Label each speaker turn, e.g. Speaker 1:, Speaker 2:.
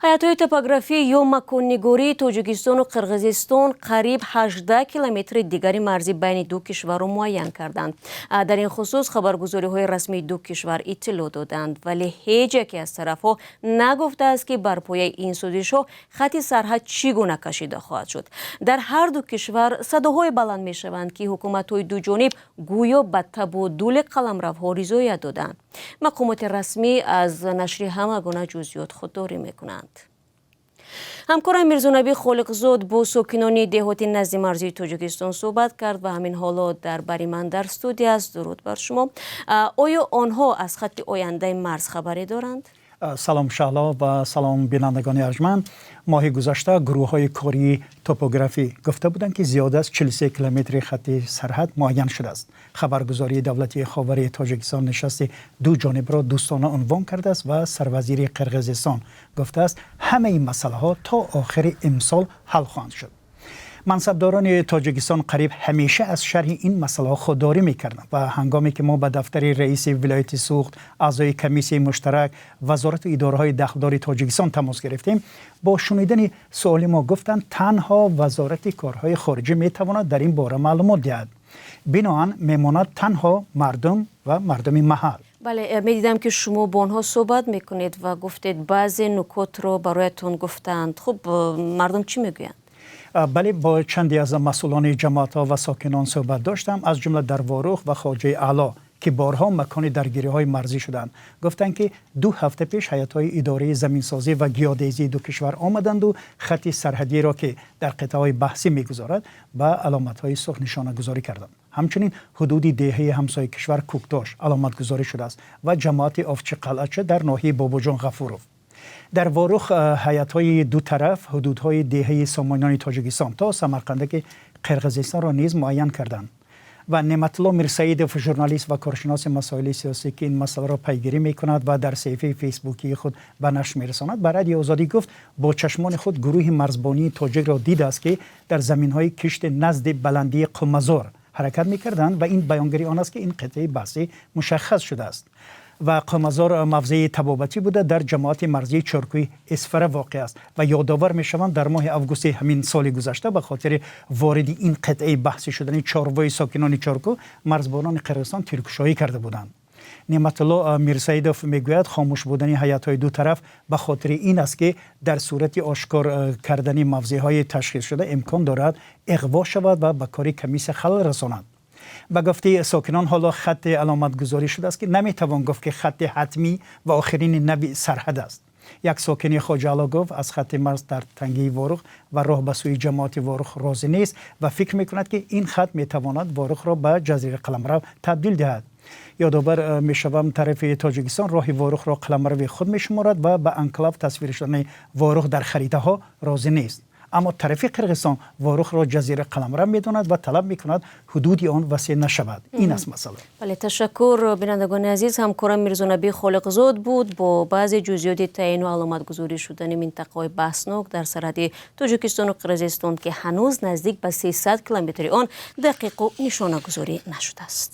Speaker 1: Ҳайатҳои топографӣ ё маконнигории Тоҷикистону Қирғизистон қариб 18 километри дигари марзи байни ду кишварро муайян карданд. Дар ин хусус хабаргузориҳои расмии ду кишвар иттилоъ доданд, вале ҳеҷ яке аз тарафҳо нагуфтааст, ки бар пояи ин созишҳо хати сарҳад чӣ гуна кашида хоҳад шуд. Дар ҳар ду кишвар садоҳое баланд мешаванд, ки ҳукуматҳои дуҷониб гӯё ба табодули қаламравҳо ризоят доданд. Мақомоти расмӣ аз нашри ҳама гуна ҷузъиёт худдорӣ мекунанд. Ҳамкорам Мирзонаби Холиқзод бо сокинони деҳоти назди марзии Тоҷикистон суҳбат кард ва ҳамин ҳоло дар бари ман дар студия аст. Дуруд бар шумо. Оё онҳо аз хатти ояндаи марз хабаре доранд?
Speaker 2: Салом, Шаҳло, ва салом, бинандагони арҷманд. Моҳи гузашта гурӯҳҳои кории топографӣ гуфта буданд, ки зиёда аз 43 километри хатти сарҳад муайян шудааст. Хабаргузории давлатии Ховари Тоҷикистон нишасти ду ҷонибро дӯстона унвон кардааст ва сарвазири Қирғизистон гуфтааст, ҳамаи масъалаҳо то охири имсол ҳал хоҳанд шуд. Мансабдорони Тоҷикистон қариб ҳамеша аз шарҳи ин масъалаҳо худдорӣ мекарданд ва ҳангоме ки мо ба дафтари раиси вилояти Суғд, аъзои комиссияи муштарак, вазорату идораҳои дахлдори Тоҷикистон тамос гирифтем, бо шунидани суоли мо гуфтанд, танҳо Вазорати корҳои хориҷӣ метавонад дар ин бора маълумот диҳад. Биноан мемонад танҳо мардум ва мардуми маҳал.
Speaker 1: Бале, медидам, ки шумо бо онҳо суҳбат мекунед ва гуфтед, баъзе нукотро бароятон гуфтанд. Хуб, мардум чӣ мегӯянд?
Speaker 2: Бале, бо чанде аз масъулони ҷамоатҳо ва сокинон суҳбат доштам, аз ҷумла дар Ворух ва Хоҷаи Аъло, ки борҳо макони даргириҳои марзӣ шуданд. Гуфтанд, ки 2 ҳафта пеш ҳайатҳои идораи заминсозӣ ва геодезии ду кишвар омаданду хати сарҳадиро, ки дар қитъаҳои баҳсӣ мегузарад, ба аломатҳои сурх нишонагузорӣ карданд. Ҳамчунин ҳудуди деҳаи ҳамсояи кишвар Кӯктош аломатгузорӣ шудааст ва ҷамоати Овчиқалъача дар ноҳияи Бобоҷон Ғафуров. Дар Ворух ҳайатҳои ду тараф ҳудудҳои деҳаи Сомониёни Тоҷикистон то Самарқандаки Қирғизистонро низ муайян карданд. Ва Неъматулло Мирсаидов, журналист ва коршиноси масоили сиёсӣ, ки ин масъаларо пайгирӣ мекунад ва дар саҳифаи фейсбукии худ ба нашр мерасонад, ба Радиои Озодӣ гуфт, бо чашмони худ гурӯҳи марзбонии тоҷикро дидааст, ки дар заминҳои кишти назди баландии Қумазор ҳаракат мекарданд ва ин баёнгари он аст, ки ин қитъаи баҳсӣ мушаххас шудааст. Ва Қумазор мавзеи табобатӣ буда, дар ҷамоати марзии Чоркӯи Исфара воқеъ аст. Ва ёдовар мешаванд, дар моҳи августи ҳамин соли гузашта ба хотири вориди ин қитъаи баҳсӣ шудани чорвои сокинони Чоркӯ марзбонони Қирғизистон тиркушоӣ карда буданд. Неъматулло Мирсаидов мегӯяд, хомӯш будани ҳайатҳои ду тараф ба хотири ин аст, ки дар сурати ошкор кардани мавзеъҳои ташхисшуда имкон дорад иғво шавад ва ба кори комиссия халал расонад. Ба гуфтаи сокинон, ҳоло хатти аломатгузорӣ шудааст, ки наметавон гуфт, ки хатти ҳатмӣ ва охирини нави сарҳад аст. Як сокини Хоҷаало гуфт, аз хатти марз дар тангии Ворух ва роҳ ба сӯи ҷамоати Ворух розӣ нест ва фикр мекунад, ки ин хат метавонад Ворухро ба ҷазираи қаламрав табдил диҳад. Ёдовар мешавам, тарафи Тоҷикистон роҳи Ворухро қаламрави худ мешуморад ва ба анклав тасвир шудани Ворух дар харитаҳо розӣ нест. Аммо тарафи Қирғизистон Ворухро ҷазира қаламрав медонад ва талаб мекунад, ҳудуди он васеъ нашавад. Ин аст масъала.
Speaker 1: Бале, ташаккур. Бинандагони азиз, ҳамкорам Мирзонаби Холиқзод буд бо баъзе ҷузъиёти таъину аломатгузорӣ шудани минтақаҳои баҳснок дар сарҳади Тоҷикистону Қирғизистон, ки ҳанӯз наздик ба 300 километри он дақиқу нишонагузорӣ нашудааст.